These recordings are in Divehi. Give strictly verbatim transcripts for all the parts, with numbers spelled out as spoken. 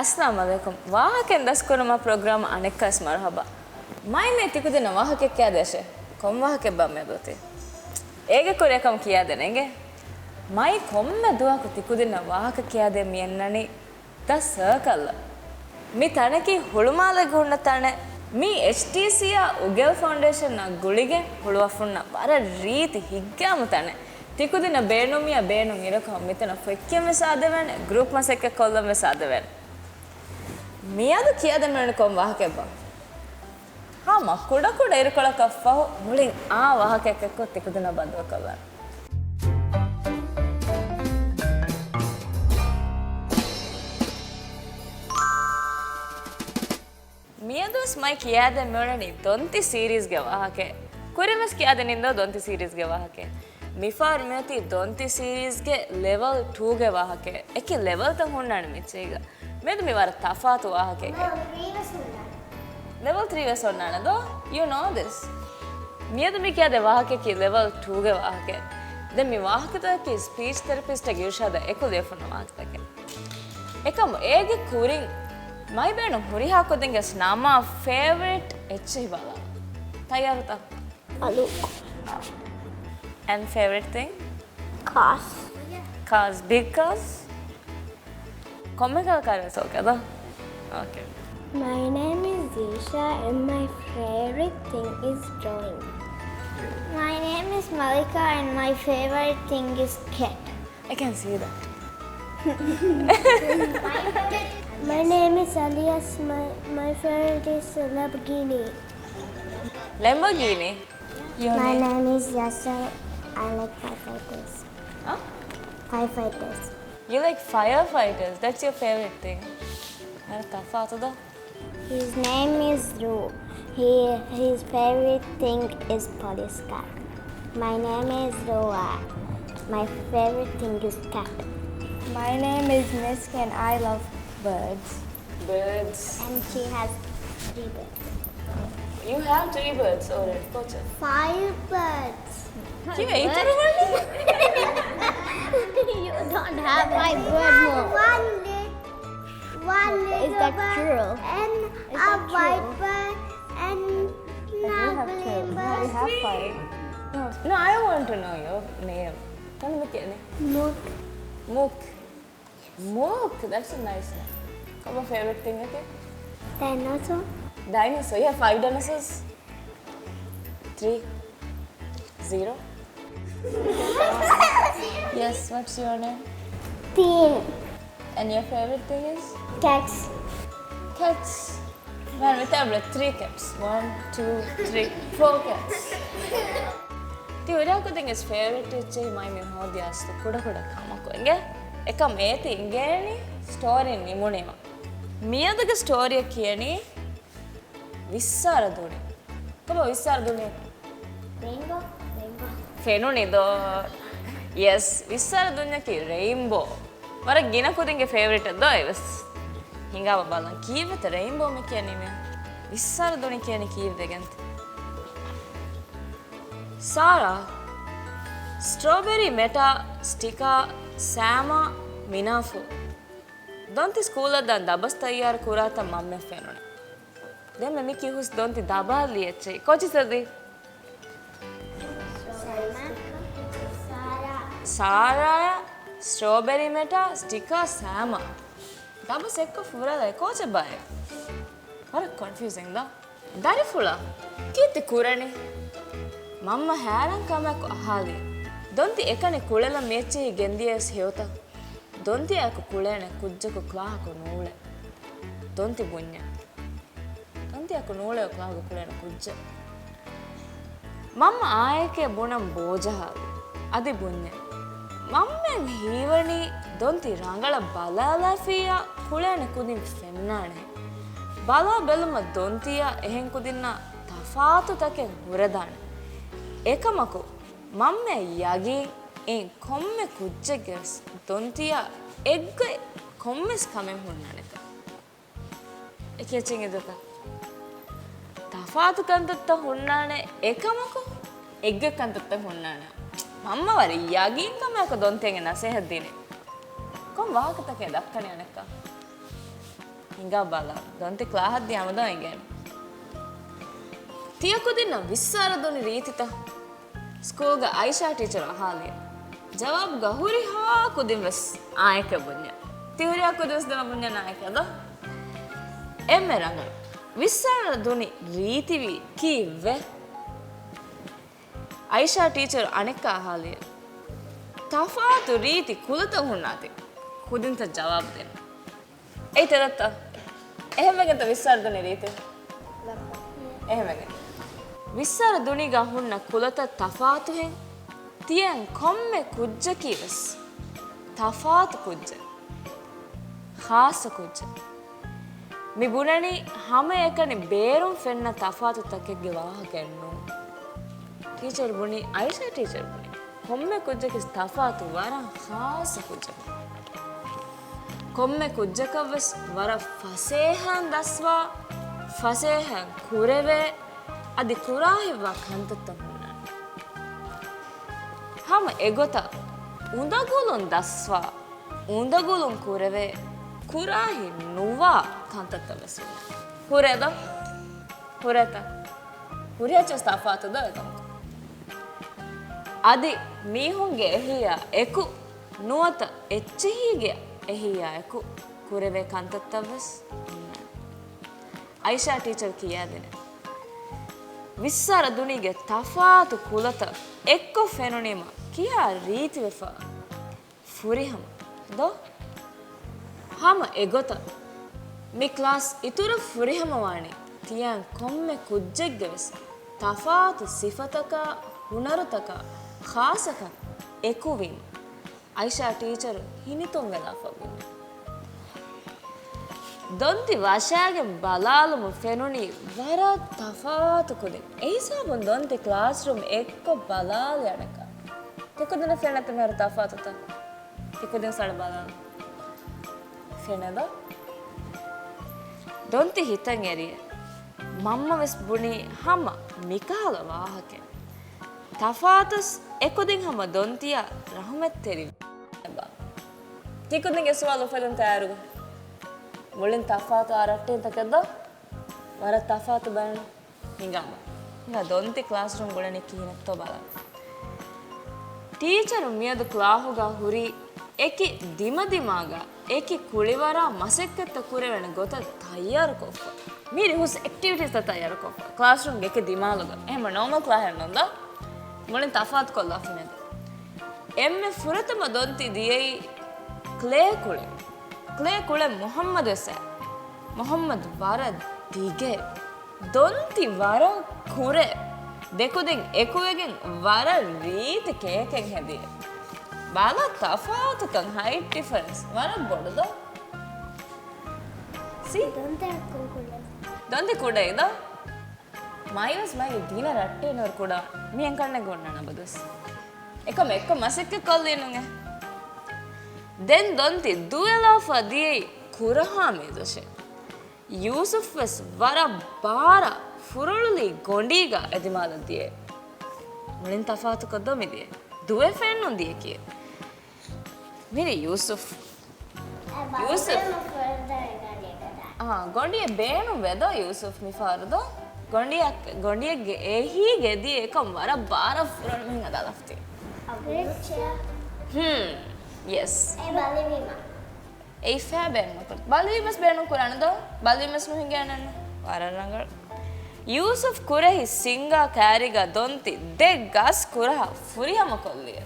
އައްސަލާމު ޢަލައިކުމް. ވާހަކައިން ދަސްކުރުމަށް ޕްރޮގްރާމަށް އަނެއްކާވެސް މަރުޙަބާ. މައިން މި ތިކުދިންނަށް ވާހަކައެއް ކިޔާދޭށޭ. ކޮން ވާހަކައެއްބާ މިއަދު އޮތީ؟ އޭގެ ކުރިއަށް ކަމަށް ކިޔާދޭން އިނގޭ. މައި ކޮންމެ ދުވަހަކު ތިކުދިންނަށް ވާހަކަ ކިޔާދޭން މި އަންނަނީ ދަ ސަރކަލްއަށް. މި ތަނަކީ ހުޅުމާލެއްގަ ހުންނަ ތަނެއް. މީ އެޗްޓީސީއާ އުގެލް ފައުންޑޭޝަންއާ ގުޅިގެން ހުޅުވަފުންނަށް ވަރަށް ރީތި ހިތްގައިމު ތަނެއް. ތިކުދިންނަށް ބޭނުންވިއްޔާ ބޭނުން އިރަކު މިތަނަށް ފޮތްކިޔަން ވެސް އާދެވޭނެ، ގްރޫޕް މަސައްކަތް ކޮށްލަން ވެސް އާދެވޭނެ. މިއަދު ކިޔާދެން މިއުޅެނީ ކޮން ވާހަކައެއްބާ؟ ހަމަ ކުޑަކުޑަ އިރުކޮޅަކަށްފަހު މުޅިން އާ ވާހަކައެއް އެއްކޮށް ތިކުދިންނާ ބައްދަލުކޮށްލަން. މިއަދުވެސް މައި ކިޔާދެން މިއުޅެނީ ދޮންތި ސީރީޒްގެ ވާހަކައެއް. ކުރިންވެސް ކިޔާދެނީން ދޯ ދޮންތި ސީރީޒްގެ ވާހަކައެއް. މިފަހަރު މިއޮތީ ދޮންތި ސީރީޒްގެ ލެވެލް ޓޫގެ ވާހަކައެއް. އެކި ލެވެލްތައް ހުންނާނެ މިއްޗެހިގަ. މިއަދު މީ ވަރަށް ތަފާތު ވާހަކައެއް. ލެވެލް ތްރީ ވެސް ހުންނާނެ. ލެވެލް ތްރީ ވެސް ހުންނާނެ ދޯ؟ You know this. މިއަދު މި ކިޔާދޭ ވާހަކައަކީ ލެވެލް ޓޫގެ ވާހަކައެއް. ދެން މި ވާހަކަތަކަކީ ސްޕީޗް ތެރަޕިސްޓެއްގެ އިރުޝާދާ އެކު ލިޔެފުންނަ ވާހަކަތަކެއް. އެކަމު އޭގެ ކުރިން މައިބޭނު ހުރިހާ ކުދިންގެ ނަމާ ފޭވަރިޓް އެއްޗެހި ބަލާ. ތައްޔާރުތަ؟ އަލު. And favorite thing? Cars. Cars, big cars? ކޮންމެ ކަލަކާރެސް އޯކޭ ދޯ؟ Okay. My name is Zisha and my favorite thing is drawing. My name is Malika and my favorite thing is cat. I can see that. My name is Elias. My, my favorite is Lamborghini. Lamborghini? Your My name? name is Yasser. I like firefighters. Huh? Firefighters. You like firefighters? That's your favorite thing. ވަރަށް ތަފާތު ދޯ. His name is Ru. He, his favorite thing is police car. My name is Rua. My favorite thing is cat. My name is Misk and I love birds. Birds. And she has three birds. You have three birds already. ކޯޗެއް؟ Five birds. ކިޔޭ އިތުރު ވަނީ؟ You don't have five birds more. One lit-, one little bird and a white bird and a green bird. I do have two. No, I want to know your name. ތަން މި ކިޔަނީ؟ މުކް. މުކް. މުކް. That's a nice name. ކޮބާ ފޭވަރިޓް ތިން އަކީ؟ ޑައިނޯސޯ. ޑައިނޯސޯ. You have five dinosaurs? Three. Zero. Yes, what's your name? ތީން. And your favorite thing is? Cats. Cats. މިތާ ބުނޭ three cats. One, two, three, four cats. ތި ހުރިހާ ކުދިންގެ ފޭވަރިޓް އެއްޗެހި މައި މި ހޯދި އަސްލު ކުޑަކުޑަ ކަމަކު އިނގޭ. އެކަމް އޭތި އިނގޭނީ ސްޓޯރީ ނިމުނީމަ. މިއަދުގެ ސްޓޯރީއަށް ކިޔަނީ ވިއްސާރަ ދުނި. ކޮބާ ވިއްސާރަ ދުނި؟ ރެއިންބޯ. ރެއިންބޯ. ފެނުނީ ދޯ؟ ޔެސް، ވިއްސާރަ ދުންޏަކީ ރެއިންބޯ. ވަރަށް ގިނަ ކުދިންގެ ފޭވަރިޓެއް ދޯ އެވެސް. ހިނގާބަ ބަލަން ކީއްވެތަ ރެއިންބޯ މި ކިޔަނީމޭ؟ ވިއްސާރަ ދުނި ކިޔަނީ ކީއްވެގެންތަ؟ ސާރާ، ސްޓްރޯބެރީ މެޓާ، ސްޓިކާ، ސާމާ، މިނާފޫ. ދޮންތި ސްކޫލަށް ދާން ދަބަސް ތައްޔާރު ކުރާތަން މަންމައަށް ފެނުނެ. ދެންމެ މި ކިހުސް ދޮންތި ދަބާލި އެއްޗެހި. ކޯޗި ސަދީ؟ ސާރާ، ސްޓްރޯބެރީ މެޓާ، ސްޓިކާ، ސާމާ. ދަބަސް އެއްކޮށް ފުރާލާ ކޯޗެއްބާއޭ؟ ވަރަށް ކޮންފިއުޒިން ދޯ. ދަރިފުޅާ، ކީއްތި ކުރަނީ؟ މަންމަ ހައިރާން ކަމާއެކު އަހާލި. ދޮންތި އެކަނި ކުޅެލަން މި އެއްޗެހި ގެންދިޔަސް ހެޔޮތަ؟ ދޮންތިއާއެކު ކުޅޭނެ ކުއްޖަކު ކްލާހަކު ނޫޅޭ. ދޮންތި ބުންޏެ. ދޮންތިއާއެކު ނޫޅޭ ކްލާހަކު ކުޅޭނެ ކުއްޖެއް. މަންމަ އާއެކޭ ބުނަން ބޯޖަހާލި. އަދި ބުންޏެ. މަންމައަށް ހީވަނީ ދޮންތި ރަނގަޅަށް ބަލާލާފިއްޔާ ކުޅޭނެ ކުދިން ފެންނާނެ. ބަލާ ބެލުމަށް ދޮންތިއާ އެހެން ކުދިންނާ ތަފާތު ތަކެއް ހުރެދާނެ. އެކަމަކު، މަންމައަށް ޔަގީން އެއިން ކޮންމެ ކުއްޖެއްގެވެސް ދޮންތިއާ އެއްގޮތް ކޮންމެސް ކަމެއް ހުންނާނެތަ؟ އެކި އެއްޗެއް އެދޮތަ؟ ތަފާތު ކަންތައްތައް ހުންނާނެ، އެކަމަކު އެއްގޮތް ކަންތައްތައް ހުންނާނެ. މަންމަ ވަރަށް ޔަގީންކަމާއެކު ދޮންތިއަށް ނަސޭހަތް ދިނީ. ކޮން ވާހަކަތަކެއް ދައްކަނީ އަނެއްކާ؟ ހިނގާ ބަލާ. ދޮންތި ކްލާހަށް ދިޔަމަ ދޯ އެނގޭނެ. ތިޔަ ކުދިންނަށް ވިއްސާރަ ދުނި ރީތިތައް؟ ސްކޫލްގަ އައިޝާ ޓީޗަރު އަހާލިއެވެ. ޖަވާބުގަ ހުރިހާ ކުދިން ވެސް އާނއެކޭ ބުންޏެވެ. ތި ހުރިހާ ކުދިން ވެސް ދެމަ ބުންޏެވެ އާނއެކޭ ދޯ؟ އެންމެ ރަނގަޅު. ވިއްސާރަ ދުނި ރީތިވީ ކީއްވެ؟ އައިޝާ ޓީޗަރު އަނެއްކާ އަހާލިއެވެ. ތަފާތު ރީތި ކުލަތައް ހުންނާތި ކުދިންތައް ޖަވާބު ދޭން. އެއީ ތެދަށްތަ؟ އެހެންވެގެންތަ ވިއްސާރަ ދުނި ރީތި؟ އެހެންވެގެން. ވިއްސާރަ ދުނީގަ ހުންނަ ކުލަތައް ތަފާތުހެން ތިޔަން ކޮންމެ ކުއްޖަކީ ވެސް ތަފާތު ކުއްޖެއް، ޚާއްޞަ ކުއްޖެއް. މި ބުނަނީ ހަމައެކަނި ބޭރުން ފެންނަ ތަފާތު ތަކެއްގެ ވާހަކައެއް ނޫން. ޓީޗަރު ބުނީ، އައިޝާ ޓީޗަރު ބުނީ، ކޮންމެ ކުއްޖަކީ ތަފާތު ވަރަށް ޚާއްޞަ ކުއްޖެއް. ކޮންމެ ކުއްޖަކަށްވެސް ވަރަށް ފަސޭހައިން ދަސްވާ، ފަސޭހައިން ކުރެވޭ، އަދި ކުރާހިތްވާ ކަންތައްތައް ހުންނާނެ. ހަމަ އެގޮތަށް އުނދަގުލުން ދަސްވާ، އުނދަގުލުން ކުރެވޭ، ކުރާހިތް ނުވާ ކަންތައްތައް ވެސް ހުންނާނެ. ހުރޭ ދޯ؟ ހުރޭތަ؟ ހުރިހާ އެއްޗެއް ތަފާތު ދޯ އެކަމަކު. އަދި މީހުންގެ އެހީއާ އެކު ނުވަތަ އެއްޗެހީގެ އެހީއާ އެކު ކުރެވޭ ކަންތައްތައް ވެސް އައިޝާ ޓީޗަރު ކިޔާދިނެ. ވިއްސާރަ ދުނީގެ ތަފާތު ކުލަތައް އެއްކޮށް ފެނުނީމަ ކިހާ ރީތިވެފަ ފުރިހަމަ ދޯ؟ ހަމަ އެގޮތަށް މި ކްލާސް އިތުރަށް ފުރިހަމަވާނީ ތިޔަން ކޮންމެ ކުއްޖެއްގެ ވެސް ތަފާތު ސިފަތަކާ، ހުނަރުތަކާ، ޚާއްޞަކަން އެކުވީމަ. އައިޝާ ޓީޗަރު ހިނިތުންވެލާފަ ބުނި. ދޮންތި ވަށާގެން ބަލާލުމުން ފެނުނީ ވަރަށް ތަފާތު ކުދިން. އެހިސާބުން ދޮންތި ކްލާސްރޫމް އެއްކޮށް ބަލާލި އަނެއްކާ. ތިކުދިންނަށް ފެންނަތަ މިހާރު ތަފާތުތައް؟ ތިކުދިން ސަޅަ ބަލާން. ފެނެދޯ؟ ދޮންތި ހިތަށް އެރިއެ. މަންމަ ވެސް ބުނީ ހަމަ މިކަހަލަ ވާހަކައެއް. ތަފާތުސް އެކުދިން ހަމަ ދޮންތިއާ ރަހުމަތްތެރި ބާ. ތިކުދިންގެ ސުވާލު އުފެދުން ތައްޔާރު؟ މުޅިން ތަފާތު އާ ރައްޓެހިންތަކެއް ދޯ؟ ވަރަށް ތަފާތު ބަޔަން. ހިނގާބަ. ހިނގާ ދޮންތި ކްލާސްރޫމް ގުޅަނީ ކިހިނެއްތޯ ބަލަން. ޓީޗަރު މިއަދު ކްލާހުގަ ހުރީ އެކި ދިމަދިމާގަ އެކި ކުޅިވަރާ މަސައްކަތްތައް ކުރެވޭނެ ގޮތަށް ތައްޔާރުކޮށްފަ. މި ރިހުސް އެކްޓިވިޓީސްތައް ތައްޔާރުކޮށްފަ. ކްލާސްރޫމްގެ އެކި ދިމާލުގަ. އެހެން ނޯމަލް ކްލާހެއް ނޫން ދޯ؟ މުޅިން ތަފާތު ކޮށްލާފަ މިއަދު. އެންމެ ފުރަތަމަ ދޮންތި ދިޔައީ ކްލޭ ކުޅެ. ކްލޭ ކުޅެ މުހައްމަދު ވެސް އައި. މުހައްމަދު ވަރަށް ދިގެ. ދޮންތި ވަރަށް ކުރެ. ދެކުދިން އެކުވެގެން ވަރަށް ރީތި ކޭކެއް ހެދި. ބަލަ ތަފާތުކަން، ހައިޓް ޑިފަރެންސް ވަރަށް ބޮޑު ދޯ. ސީ؟ ދޮންތި އަކުން ކުޑަ. ދޮންތި ކުޑައި ދޯ؟ މައިވެސް މައި ދީނަ ރައްޓޭ ނުވަރު ކުޑަ މި އެންކަންނެ ގުންނަނަ ބަދުސް. އެކަމް އެއްކޮށް މަސައްކަތް ކޮށްލީ ނުނގެ. ދެން ދޮންތި ދުވެލާފަ ދިޔައީ ކުރަހާ މީޒަށެ. ޔޫސުފް ވެސް ވަރަށް ބާރަށް ފުރޮޅުލީ ގޮނޑީގަ އެދިމާލަށް ދިޔައެ. މުޅިން ތަފާތުކޮށްދޯ މި ދިޔައެ. ދުވެ ފެންނުން ދިޔަކީ. މިރި ޔޫސުފް. ޔޫސުފް. އާ، ގޮނޑިއެއް ބޭނުން ވެދޯ ޔޫސުފް މިފަހަރު ދޯ؟ ގޮނޑިއެއް، ގޮނޑިއެއްގެ އެހީގެ ދިޔަ އެކަން ވަރަށް ބާރަށް ފުރޮޅުމެން އަދާލަފްތި. ހުން، ޔެސް. އެ ބަލިވީމަ. އެއި ފައި ބޭނުން ކުރ-، ބަލިވީމަސް ބޭނުން ކުރާނެ ދޯ؟ ބަލިވީމަސް ނުހިނގޭނެން. ވަރަށް ރަނގަޅު. ޔޫސުފް ކުރެހި ސިންގާ ކާރީގަ ދޮންތި ދެ ގަސް ކުރަހަ ފުރިހަމަ ކޮށްލިއެ.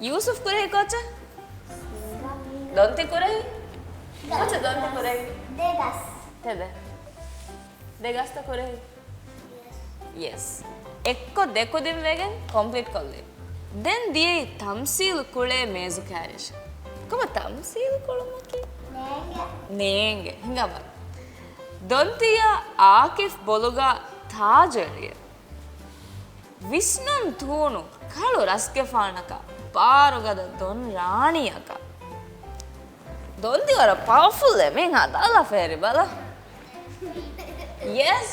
ޔޫސުފް ކުރެހި ކޯޗެއް؟ ދޮންތި ކުރެހި؟ ކޯޗެއް ދޮންތި ކުރެހި؟ ދެ ގަސް. ތެދެއް. ދެ ގަސްތަ ކުރެހި؟ ޔެސް. އެއްކޮށް ދެކުދިން ވެގެން ކޮމްޕްލީޓް ކޮށްލި. ދެން ދިޔައީ ތަމްސީލު ކުޅޭ މޭޒު ކާރިއަށް. ކޮބާ ތަމްސީލު ކުޅުމަކީ؟ ނޭނގެ. ނޭނގެ. ހިނގަމަ. ދޮންތިއާ އާކިފް ބޮލުގަ ތާޖު އެޅިއެ. ވިސްނުން ތޫނު ކަޅު ރަސްގެފާނަކަށް ބާރުގަދަ ދޮން ރާނީއަކަށް. ދޮންތި ވަރަށް ޕަވަފުލް އެ މީހާ ދާލާ ފެރި ބަލަ. Yes,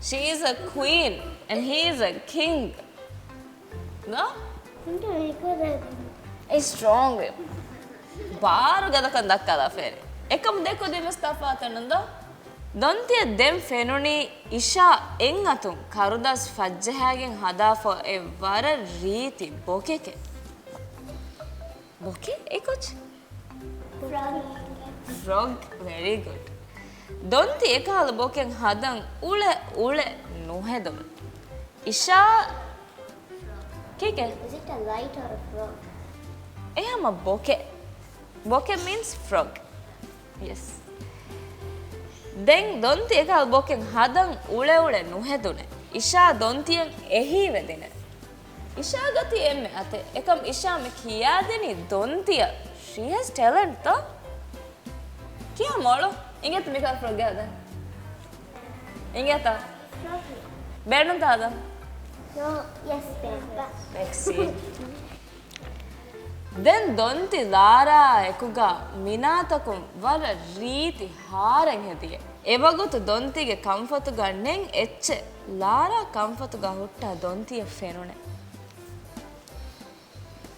she is a queen and he is a king. ނޯ؟ އެ ސްޓްރޯންގ. ބާރުގަދަކަން ދައްކާލާ ފެރި. އެކަމު ދެ ކުދިން ވެސް ތަފާތެއް ނުން ދޯ؟ ދޮންތިއަށް ދެން ފެނުނީ އިޝާ އެއް އަތުން ކަރުދާސް ފައްޖަހާގެން ހަދާފަ އޮތް ވަރަށް ރީތި ބޮކެކެއް. ބޮކެ؟ އެ ކޯޗް؟ ފްރޮގް. ފްރޮގް. ވެރީ ގުޑް. ދޮންތި އެކަހަލަ ބޮކެއް ހަދަން އުޅެ އުޅެ ނުހެދުނު. އިޝާ ކީކޭ؟ Is it a light or a frog? އެ ހަމަ ބޮކެ. ބޮކެ means frog. Yes. ދެން ދޮންތި އެކަހަލަ ބޮކެއް ހަދަން އުޅެ އުޅެ ނުހެދުނެ. އިޝާ ދޮންތިއަށް އެހީވެދިނެ. އިޝާގަ ތި އެންމެ އަތެއް. އެކަމް އިޝާ މި ކިޔާދިނީ ދޮންތިއަށް. She has talent ތޯ. ކިޔާ މޮޅު. އިނގޭތަ މިކަހަލަ ފްރޮގެއް ހަދަން؟ އިނގޭތަ؟ ބޭނުންތަ ހަދަން؟ ނޯ، ޔެސް، ބޭނުން. ދެން ދޮންތި ލާރާ އެކުގަ މިނާތަކުން ވަރަށް ރީތި ހާރެއް ހެދިއެ. އެވަގުތު ދޮންތިގެ ކަންފަތުގަ ނެން އެއްޗެއް ލާރާ ކަންފަތުގަ ހުއްޓާ ދޮންތިއަށް ފެނުނެ.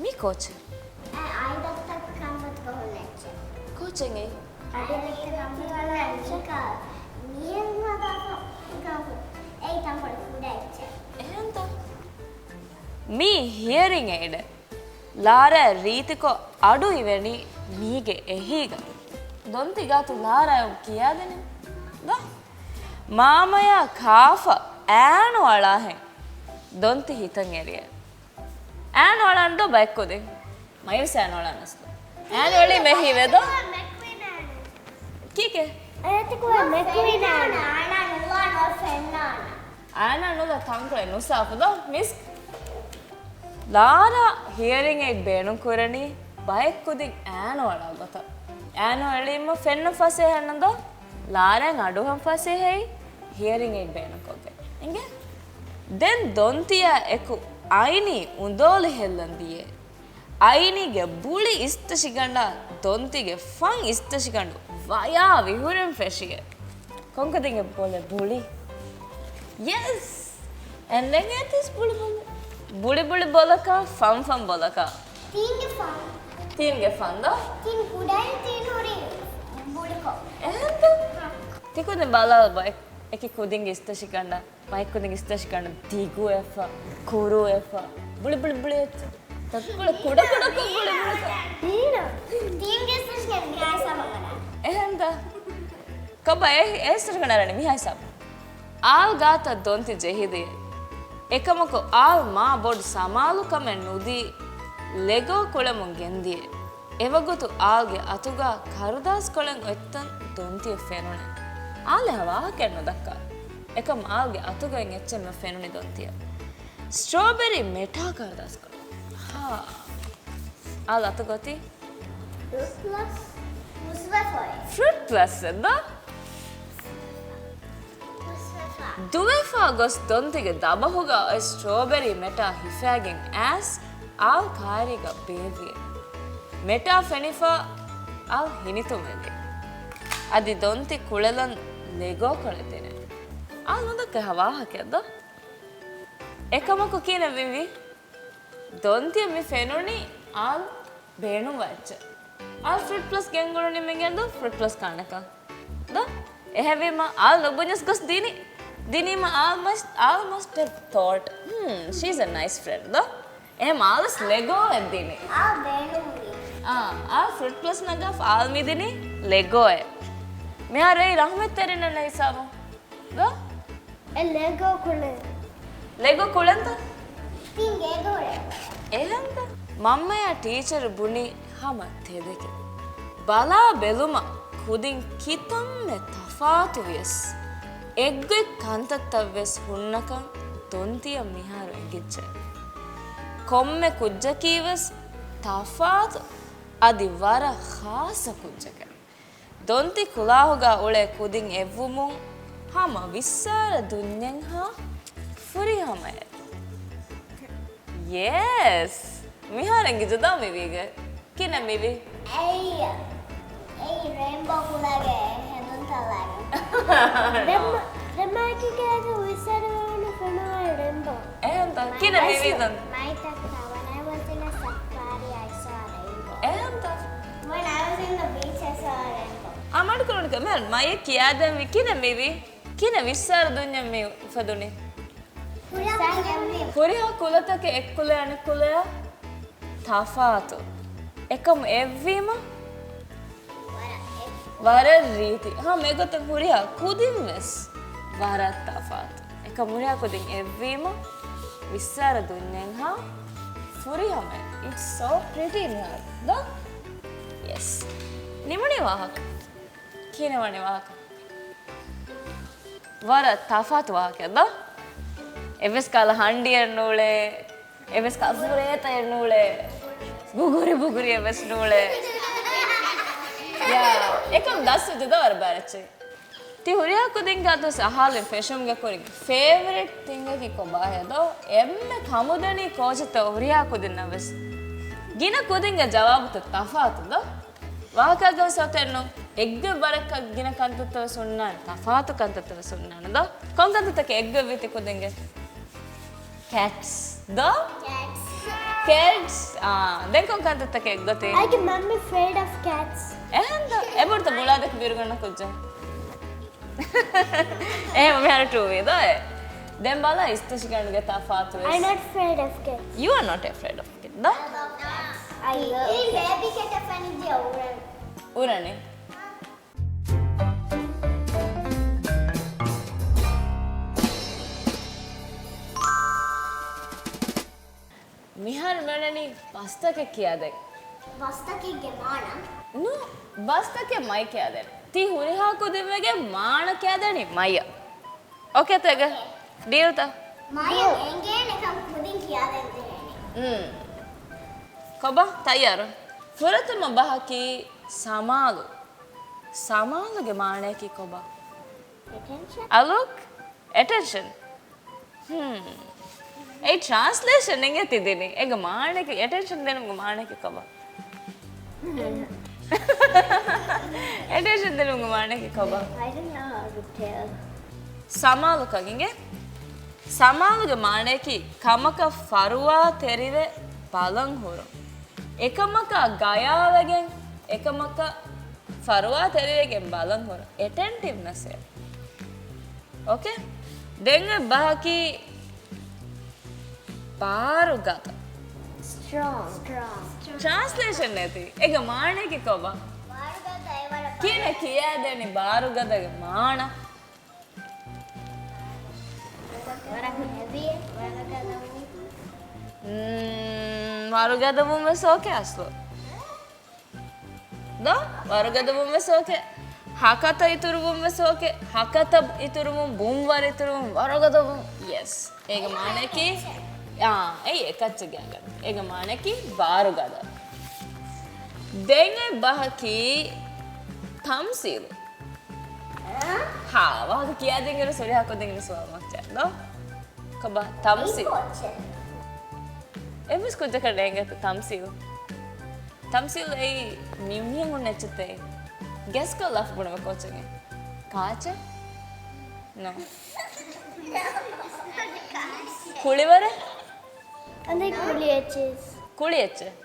މީ ކޯޗެއް؟ އަ-، އައިދައްތަ ކަންފަތުގަ ހުންނަ އެއްޗެއް. ކޯޗެއް އެއީ؟ އައިދައްތަ ކަންފަތުގަ ހުންނަ އެއްޗެއް. މީހެއް ހަދާފަ ކަންފަތު. އެއީ ތަންކޮޅެއް ކުޑަ އެއްޗެއް. އެހެންތަ؟ މީ ހިއަރިން އެއިޑެއް. ލާރާ ރީތިކޮށް އަޑު އިވެނީ މީގެ އެހީގަ. ދޮންތި ގާތު ލާރާއަށް ކިޔާދިނީ ދޯ؟ މާމަޔާ ކާފަ އައިނު އަޅާހެން. ދޮންތި ހިތަށް އެރިއެ. އައިނު އަޅާން ދޯ ބައެއް ކުދިން. މައިވެސް އައިނު އަޅާނަސް ދޯ. އައިނު އެޅީ މެހިވެ ދޯ. ކީކޭ؟ އޭތިކު މެކުއިނާނެ. އައިނާ ނުވާ ނޯ ފެންނާނެ. އައިނާ ނުލާ ތަންކޮޅެއް ނުސާފު ދޯ މިސް. ލާރާ ހިއަރިން އެއިޑް ބޭނުން ކުރަނީ ބައެއް ކުދިން އައިނު އަޅާ ގޮތަށް. އައިނު އެޅީމަ ފެންނަ ފަސޭހަ ނަން ދޯ. ލާރާއަށް އަޑުއަހަން ފަސޭހައި ހިއަރިން އެއިޑް ބޭނުން ކޮށްގެން. އިނގޭ؟ ދެން ދޮންތިއާ އެކު އައިނީ އުނދޯލި ހެއްލަން ދިޔޭ. އައިނީގެ ބުޅި އިސްތަށިގަނޑާ ދޮންތިގެ ފަން އިސްތަށިގަނޑު ވަޔާ ވިހުރެން ފެށިއެ. ކޮންކަދިންގެ ބޮލެ ބުޅި؟ ޔެސް! އެން ދެން އޭތިސް ބުޅި ބުޅި. ބުޅި ބުޅި ބޮލަކާ، ފަން ފަން ބޮލަކާ. ތީންގެ ފަން. ތީންގެ ފަން ދޯ؟ ތީން ކުޑައިން ތީން ހުރީ ބުޅިކޮށް. އެހެންތަ؟ ހަ. ތިކުދިން ބަލާލަބަ އެ-، އެކި ކުދިންގެ އިސްތަށިގަނޑާ. ބައެއް ކުދިން އިސްތަށިގަނޑު ދިގުވެފަ، ކުރުވެފަ، ބުޅި ބުޅި ބުޅި އެއްޗެއް. ތައްކޮޅެއް ކުޑަ ކުޑަކޮށް ބުޅި ބުޅިކޮށް. މީނަ. ތީންގެ އިސްތަށިގަނޑު މިހާ ހިސާބަށް އަރާ. އެހެންތަ؟ ކޮބާ އެ-، އެ އިސްތަށިގަނޑަށް އަރަނީ މިހާ ހިސާބަށް. އާލް ގާތަށް ދޮންތި ޖެހިދިޔަ. އެކަމަކު އާލް މާ ބޮޑު ސަމާލުކަމެއް ނުދީ ލެގޯ ކުޅެމުން ގެންދިޔަ. އެވަގުތު އާލްގެ އަތުގަ ކަރުދާސްކޮޅެއް އޮތްތަން ދޮންތިއަށް ފެނުނެ. އާލް އެހާ ވާހަކައެއް ނުދައްކާ. އެކަމް އާލްގެ އަތުގައި އެއްޗެއް ނުފެނުނި ދޮންތިއަށް. ސްޓްރޯބެރީ މެޓާ ކަރުދާސްކޮޅެއް. ހާ. އާލް އަތުގަ އޮތީ؟ ފްރޫޓް ޕްލަސް. މުސްވެފައި. ފްރޫޓް ޕްލަސް އެއް ދޯ؟ މުސްވެފަ. ދުވެފަ ގޮސް ދޮންތިގެ ދަބަހުގަ އޮތް ސްޓްރޯބެރީ މެޓާ ހިފާގެން އައިސް އާލް ކާރީގަ ބޭއްވިއެ. މެޓާ ފެނިފަ އާލް ހިނިތުންވެލި. އަދި ދޮންތި ކުޅެލަން ލެގޯ ކޮޅެއް ދިނެ. އާލް ނުދައްކަ އެހާ ވާހަކައެއް ދޯ؟ އެކަމަކު ކިހިނެއް ވީވީ؟ ދޮންތިއަށް މި ފެނުނީ އާލް ބޭނުންވާ އެއްޗެއް. އާލް ފްރޫޓް ޕްލަސް ގެންގުޅުނީމަ އިނގޭން ދޯ ފްރޫޓް ޕްލަސް ކާނެކަން. ދޯ؟ އެހެންވީމަ އާލް ނުބުނެސް ގޮސް ދިނީ. ދިނީމަ އާލް މަސްޓް، އާލް މަސްޓް ހެވް ތޯޓް. ހްމް، ޝީ އިޒް އަ ނައިސް ފްރެންޑް ދޯ؟ އެހެން އާލް ވެސް ލެގޯއެއް ދިނީ. އާ، ބޭނުންވީ. އާ، އާލް ފްރޫޓް ޕްލަސް ނަގާފަ އާލް މި ދިނީ ލެގޯއެއް. މިހާރު އެއީ ރަހްމަތްތެރިންނަށް ހިސާބު. ދޯ؟ އެ ލެގޯ ކުޅެން. ލެގޯ ކުޅެންތަ؟ ތިން ގޭގަ ހުރެ. އެހެންތަ؟ މަންމަޔާ ޓީޗަރު ބުނީ ހަމަ ތެދެކެ. ބަލާ ބެލުމަށް ކުދިން ކިތަންމެ ތަފާތު ވިޔަސް، އެއްގޮތް ކަންތައްތައް ވެސް ހުންނަކަން ދޮންތިއަށް މިހާރު އެނގިއްޖެ. ކޮންމެ ކުއްޖަކީ ވެސް ތަފާތު އަދި ވަރަށް ޚާއްޞަ ކުއްޖެކެ. ދޮންތި ކުލާހުގަ އުޅޭ ކުދިން އެއްވުމުން ހަމަ ވިއްސާރަ ދުންޏެއްހާ ފުރިހަމައެއް. ޔެސް! މިހާރު އެނގިއްޖެ ދޯ މިވީގެ. ކިހިނެއް މިވީ؟ އެއީ، އެއީ ރޭންބޯ ކުލަގެ ހެދުންތައް ލާގެން. ދެންމަ-، ދެންމަ އެކި ގޭގަ ވިއްސާރަ ވަނީ ފެނުނު ރޭންބޯ. އެހެންތަ؟ ކިހިނެއް މިވީ ދޯ؟ މައިތަކަށް When I was in a safari, I saw a rainbow. އެހެންތަ؟ When I was in the beach, I saw a rainbow. އަމަޑުކުރުން މިހާރު މަޔަށް ކިޔާދެން ވި ކިހިނެއް މިވީ؟ ކިހިނެއް ވިއްސާރަ ދުންޏެއް މި އުފެދުނީ؟ ހުރިހާ ކުލަތަކެއް އެއްކުލަ އަނެއްކުލަޔާ ތަފާތު. އެކަމު އެއްވީމަ ވަރަށް ރީތި. ހަމަ އެގޮތަށް ހުރިހާ ކުދިން ވެސް ވަރަށް ތަފާތު. އެކަމު ހުރިހާ ކުދިން އެއްވީމަ ވިއްސާރަ ދުންޏެއްހާ ފުރިހަމަ. It's so pretty މިހާރު. ދޯ؟ ޔެސް. ނިމުނީ ވާހަކަ. ކިހިނެއް ވަނީ ވާހަކަ؟ ވަރަށް ތަފާތު ވާހަކަ ދޯ؟ އެއްވެސް ކަހަލަ ހަނޑިއެއް ނޫޅޭ، އެއްވެސް ކަހަލަ ސުރޭތައެއް ނޫޅޭ، ގުގުރި ބުގުރިއެއްވެސް ނޫޅޭ. ޔާ، އެކަމް ދަސްވެއްޖެ ދޯ ވަރަށް ބާރަށްޗެ. ތި ހުރިހާ ކުދިންގެ އަތު އަހާލިން ފެށުމުގެ ކުރިން ފޭވަރިޓް ތިންގަކީ ކޮބާހޭ ދޯ؟ އެންމެ ކަމުދަނީ ކޯޗެއްތޯ ހުރިހާ ކުދިންނަށް ވެސް. ގިނަ ކުދިންގެ ޖަވާބުތައް ތަފާތު ދޯ؟ ވާހަކައަކަށް ސޮތެއްނު އެއްގޮތް ވަރަކަށް ގިނަ ކަންތައްތައް ވެސް ހުންނާނެ، ތަފާތު ކަންތައްތައް ވެސް ހުންނާނެ ދޯ؟ ކޮން ކަންތައްތަކެއް އެއްގޮތްވީ ތި ކުދިންގެ؟ ކެޓްސް ދޯ؟ ކެޓްސް. ކެޓްސް. އާ، ދެން ކޮން ކަންތައްތަކެއް އެއްގޮތީ؟ އައިގެ މަންމި އަފްރޭޑް އޮފް ކެޓްސް. އެހެން ދޯ؟ އެބަހުރިތަ ބުޅާދެކެ ބިރުގަންނަ ކުއްޖާ. އެހެން މިހާރު ޓޫވީ ދޯ އެ؟ ދެން ބަލަ އިސްތަށިގަނޑުގެ ތަފާތު ވެސް. I'm not afraid of cats. You are not afraid of cat ދޯ؟ I love cats. އިން ބޭބީ ކެޓަށް ފެނިއްޖެ އުރަން. އުރަނީ. މިހާރު މިއުޅެނީ ބަސްތަކެއް ކިޔާދޭން. ބަސްތަކެއްގެ މާނަ؟ ނޫ، ބަސްތަކެއް މައި ކިޔާދޭން. ތީ ހުރިހާ ކުދިންވެގެން މާނަ ކިޔާދޭނީ މައިއަށް. އޯކޭތަ އޭގެ ޑީލްތަ؟ މައި އެނގޭނެ ކަން ކުދިން ކިޔާދޭން ޖެހޭނެ. ކޮބާ ތައްޔާރު؟ ފުރަތަމަ ބަހަކީ ސަމާލު. ސަމާލުގެ މާނަޔަކީ ކޮބާ؟ އެޓެންޝަން. އަލޯކް؟ އެޓެންޝަން. ހުން. އެއީ ޓްރާންސްލޭޝަން އެނގޭ ތި ދިނީ. އޭގެ މާނަޔަކީ އެޓެންޝަން ދިނުމުގެ މާނަޔަކީ ކޮބާ؟ އެޓެންޝަން ދިނުމުގެ މާނަޔަކީ ކޮބާ؟ I don't know how to tell. ސަމާލުކަން އިނގޭ. ސަމާލުގެ މާނަޔަކީ ކަމަކަށް ފަރުވާތެރިވެ ބަލަން ހުރުން. އެކަމަކާ ގަޔާވެގެން، އެކަމަކަށް ފަރުވާތެރިވެގެން ބަލަން ހުރުން. އެޓެންޓިވްނަސް އޭ. އޯކޭ؟ ދެން އޮތް ބަހަކީ ބާރުގަދަ. ސްޓްރޮންގް. ޓްރާންސްލޭޝަން ނެތި. އޭގެ މާނަޔަކީ ކޮބާ؟ ކިހިނެއް ކިޔާދޭނީ ބާރުގަދަގެ މާނަ؟ ވަރަށް ހެވީ، ވަރުގަދަ ވުން. މް، ވަރުގަދަ ވުން ވެސް އޯކޭ އަސްލު. ދޯ؟ ވަރުގަދަ ވުން ވެސް އޯކޭ. ހަކަތަ އިތުރު ވުން ވެސް އޯކޭ. ހަކަތަ އިތުރު ވުން، ބުންވަރު އިތުރު ވުން، ވަރުގަދަ ވުން. ޔެސް. އޭގެ މާނަޔަކީ، އާ، އެއީ އެކައްޗެއް ގާތްގަނޑު. އޭގެ މާނަޔަކީ ބާރުގަދަ. ދެން އޮތް ބަހަކީ ތަމްސީލު. ހާ، ވާހަކަ ކިޔާދިން އިރު ސުރިހާ ކޮށްދިން އިރު ސުވާލު މައްޗަށް ދޯ؟ ކޮބާ؟ ތަމްސީލު. އެއްވެސް ކުއްޖަކަށް ނޭނގޭތަ ތަމްސީލު؟ ތަމްސީލު އެއީ މި މީހުން އެއްޗެއްތަ؟ ގެސްކޮށްލާފަ ބުނަމޭ ކޯޗެއް. ކާޗެއް؟ ނޯ. ކުޅިވަރެއް؟ އަނދައި ކުޅި އެއްޗެއް. ކުޅި އެއްޗެއް.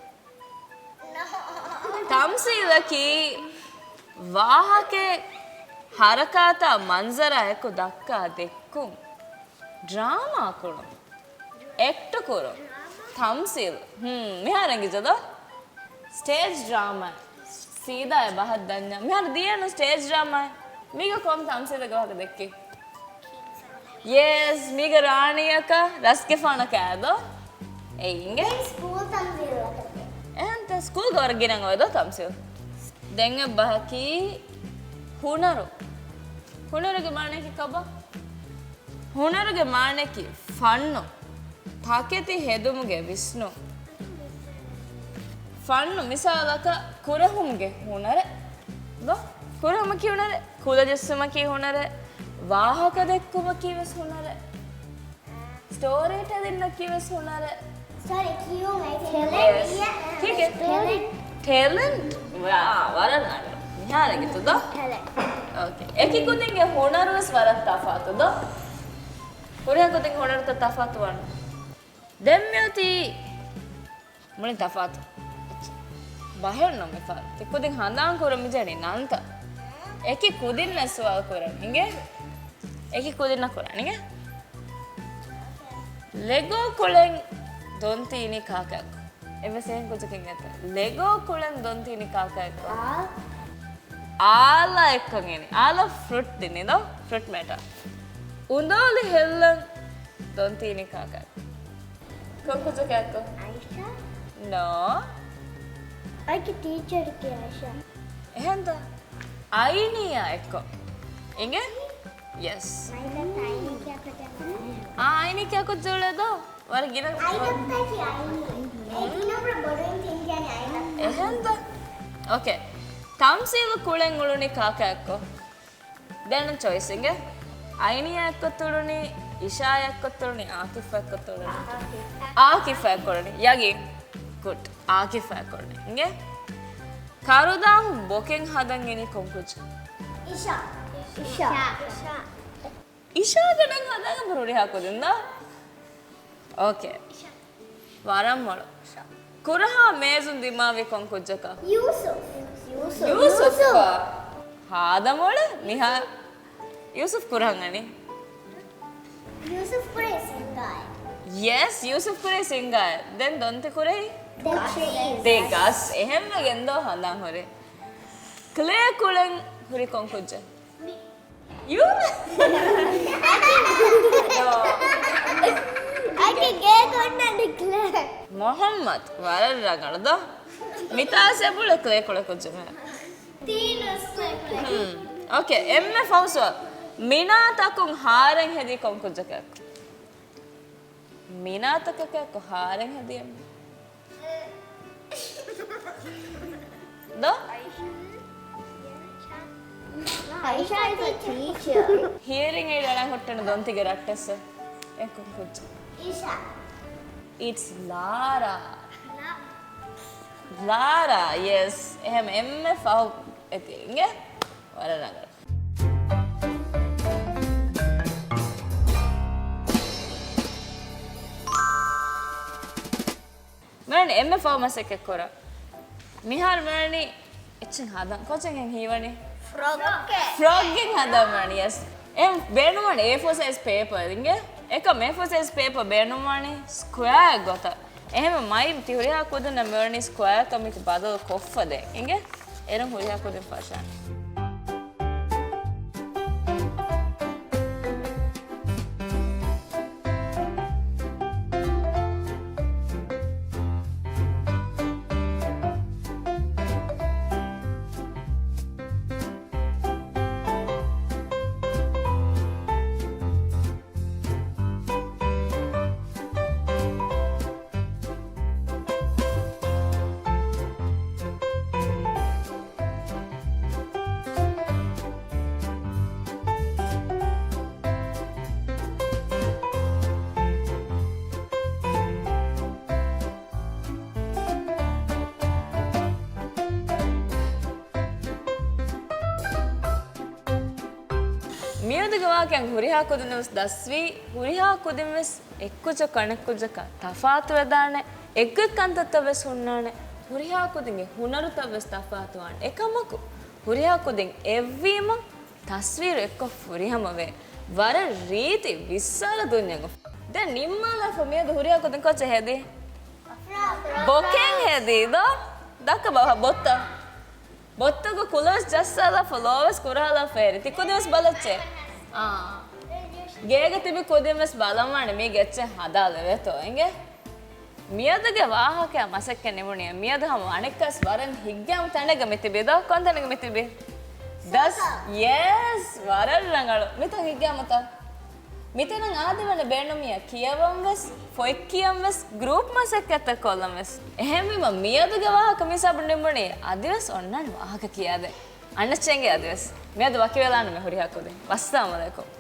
ތަމްސީލަކީ ވާހަކައެއް ހަރަކާތާ މަންޒަރާ އެކު ދައްކާ ދެއްކުން. ޑްރާމާ ކުރުން، އެކްޓް ކުރުން، ތަމްސީލް. ހުން، މިހާރު އެނގިއްޖެ ދޯ؟ ސްޓޭޖް ޑްރާމާ. ސީދާ އެ ބަހަށް ދަންޏާ. މިހާރު ދިޔައިނު ސްޓޭޖް ޑްރާމާ. މީގަ ކޮން ތަމްސީލެއްގެ ވާހަކަ ދެއްކީ؟ ޔެސް، މީގަ ރާނީއަކާ ރަސްގެފާނަކާ ދޯ؟ އެ އިނގޭ. ސްކޫލް ތަމްސީލް ވަކަށް. އެހެންތަ؟ ސްކޫލްގަ ވަރަށް ގިނަ އޮވޭ ދޯ ތަމްސީލް. ދެން އެއް ބަހަކީ ހުނަރު. ހުނަރުގެ މާނަޔަކީ ކޮބާ؟ ހުނަރުގެ މާނަޔަކީ ފަންނު، ތަކެތި ހެދުމުގެ ވިސްނުން. ފަންނު މިސާލަކަށް ކުރެހުމުގެ ހުނަރެއް ދޯ؟ ކުރެހުމަކީ ހުނަރެއް، ކުލަ ޖެއްސުމަކީ ހުނަރެއް، ވާހަކަ ދެއްކުމަކީ ވެސް ހުނަރެއް. ސްޓޯރީ ޓެލިންއަކީ ވެސް ހުނަރެއް. ސޮރީ، ކިޔުން އެއްޗެއް ނުވޭ. ޓެލެންޓް. ކީކޭ؟ ޓެލެންޓް. ޓެލެންޓް. ވާ، ވަރަށް ނަގަ. މިހާރު އެނގިއްޖެ ދޯ؟ ޓެލެންޓް. އޯކޭ. އެކި ކުދިންގެ ހުނަރު ވެސް ވަރަށް ތަފާތު ދޯ؟ ހުރިހާ ކުދިން ހުނަރުތައް ތަފާތު ވާނެ. ދެން މިއޮތީ މުޅިން ތަފާތު ބަހެއް ނޫން މިފަހަރު. ތި ކުދިން ހަނދާން ކުރަން މިޖެހެނީ ނަންތައް. އެކި ކުދިންނަށް ސުވާލު ކުރަން އިނގޭ. އެކި ކުދިންނަށް ކުރަން އިނގޭ. ލެގޯ ކުޅެން ދޮން ތީނީ ކާކައަކު؟ އެއްވެސް އެހެން ކުއްޖަކު އިނގޭތަ؟ ލެގޯ ކުޅެން ދޮން ތީނީ ކާކައަކު؟ އާ. އާލާ އެއްކަން އިނީ. އާލާ ފްރުޓް ދިނީ ދޯ؟ ފްރުޓް މެޓާ. އުނދޯލި ހެއްލަން ދޮން ތީނީ ކާކައަކު؟ ކޮން ކުއްޖަކަކު؟ އައިޝާ. ނޯ. އައިކި ޓީޗަރުގެ އައިޝާ. އެހެންތަ؟ އައިނިޔާ އެއްކޮށް. އިނގޭ؟ ޔެސް. އާ، އައިނި ކިޔާ ކުއްޖެއް އުޅޭ ދޯ؟ ވަރަށް ގިނަ. އެހެންތަ؟ އޯކޭ. ތަމްސީލު ކުޅެން އުޅުނީ ކާކައަކު؟ ދެން ޗޮއިސް އިނގޭ. އައިނިޔާ އެއްކޮށް އުޅުނީ، އިޝާ އެއްކޮށް އުޅުނީ، އާކިފް އެއްކޮށް އުޅުނީ. އާކިފް އެއްކޮށް އުޅުނީ. ޔަގީން. ގުޑް. އާކިފް އެއްކޮށް އުޅުނީ. އިނގޭ. ކަރުދާން ބޮކެއް ހަދަން އިނީ ކޮން ކުއްޖެއް؟ އިޝާ. އިޝާ. އިޝާގެ ނަން ހަދާން ހުރިހާ ކުދިން ދޯ؟ އޯކޭ. ވަރަށް މޮޅު. ކުރަހާ މޭޒުން ދިމާވި ކޮން ކުއްޖަކަށް؟ ޔޫސުފް. ޔޫސުފް. ހާދަ މޮޅެއް މިހާ. ޔޫސުފް ކުރަން އަންނަނީ؟ ޔޫސުފް ކުރޭ ސިންގާއެއް. ޔެސް، ޔޫސުފް ކުރޭ ސިންގާއެއް. ދެން ދޮންތި ކުރެއް؟ ދެ ގަސް. ދެ ގަސް. އެހެންވެގެން ދޯ ހަނދާން ހުރި. ކްލޭ ކުޅެން ހުރި ކޮން ކުއްޖެއް؟ ޔޫ؟ އައިކި ގޭގަ އޮންނަނީ ކްލޭ. މުޙައްމަދު، ވަރަށް ރަނގަޅު ދޯ. މިތާސް އެބުޅެ ކްލޭ ކުޅެ ކުއްޖެއް މެ. ތީނަސް ކްލޭ ކުޅެ. ހުން. އޯކޭ، އެންމެ ފަހު ސުވާލު. މިނާތަކުން ހާރެއް ހެދީ ކޮން ކުއްޖަކަށް؟ މިނާތަކަކަށް ހާރެއް ހެދިޔަމް. ދޯ؟ އައިޝާ އިޒް އަ ޓީޗަރ. ހިއަރިން އެއިޑް އަޅަން ހުއްޓުނު ދޮންތިގެ ރައްޓެއްސެއް. އެ ކޮން ކުއްޖެއް؟ އިޝާ. އިޓްސް ލާރާ. ލާރާ، ޔެސް. އެހެން އެންމެ ފަހު އެތި އިނގޭ. ވަރަށް ރަނގަޅު. މިވަނީ އެންމެ ފަހު މަސައްކަތް ކުރަން. މިހާރު މިވަނީ އެއްޗެއް ހަދަން. ކޮއްޗެއް ހީވަނީ؟ ފްރޮގެއް. ފްރޮގެއް ހަދަން މިވަނީ، ޔެސް. އެ ބޭނުންވާނެ އޭ ފޯ ސައިޒް ޕޭޕަރ އިނގޭ. އެކަމް އޭ ފޯ ސައިޒް ޕޭޕަރ ބޭނުންވާނީ ސްކޮއާ ގޮތަށް. އެހެންވެ މައި ތި ހުރިހާ ކުދިންނަށް މިވަނީ ސްކޮއާ ކަމެއް ބަދަލު ކޮށްފަ ދޭ. އިނގޭ؟ އޭރުން ހުރިހާ ކުދިން ފަށާނެ. މިއަދުގެ ވާހަކައިން ހުރިހާ ކުދިން ވެސް ދަސްވީ، ހުރިހާ ކުދިން ވެސް އެއްކުއްޖަކު އަނެއްކުއްޖަކާ ތަފާތުވެދާނެ، އެއްގޮތް ކަންތައްތައް ވެސް ހުންނާނެ، ހުރިހާ ކުދިންގެ ހުނަރުތައް ވެސް ތަފާތުވާނެ. އެކަމަކު، ހުރިހާ ކުދިން އެއްވީމަ، ތަސްވީރު އެއްކޮށް ފުރިހަމަވޭ. ވަރަށް ރީތި ވިއްސާލަ ދުންޏެއް އުފަ. ދެން ނިންމާލާފަ މިއަދު ހުރިހާ ކުދިން ކޮއްޗެއް ހެދީ؟ ބޮކެއް ހެދީ ދޯ؟ ދައްކަ ބަ-، ބޮއްތަ. ބޮއްތަގަ ކުލަވެސް ޖައްސާލާފަ ލޯވެސް ކުރާލާފަ އެރި. ތި ކުދިން ވެސް ބަލައްޗޭ. އާ. ގޭގަ ތިބި ކުދިން ވެސް ބަލަންވާނެ މީގެ އެއްޗެއް ހަދާލެވޭތޯ އިނގޭ. މިއަދުގެ ވާހަކަ މަސައްކަތް ނިމުނީ. މިއަދު ހަމަ އަނެއްކާސް ވަރަށް ހިތްގައިމު ތަނެއްގަ މި ތިބީ ދޯ؟ ކޮން ތަނެއްގަ މި ތިބީ؟ ދަސް، ޔެސް، ވަރަށް ރަނގަޅު. މިތަން ހިތްގައިމުތަ؟ މިތަނަށް އާދެވަން ބޭނުމިއްޔާ ކިޔަވަން ވެސް، ފޮތް ކިޔަން ވެސް، ގްރޫޕް މަސައްކަތްތައް ކޮށްލަން ވެސް. އެހެންވީމަ މިއަދުގެ ވާހަކަ މި ހިސާބުން ނިމުނީ. އަދިވެސް އޮންނާނެ ވާހަކަ ކިޔާދޭ. އަންނަ ޗެނގޭ އަދިވެސް. މިއަދު ވަކިވެލާނަމޭ ހުރިހާ ކުދިން. ވައްސަލާމް އަލައިކުމް.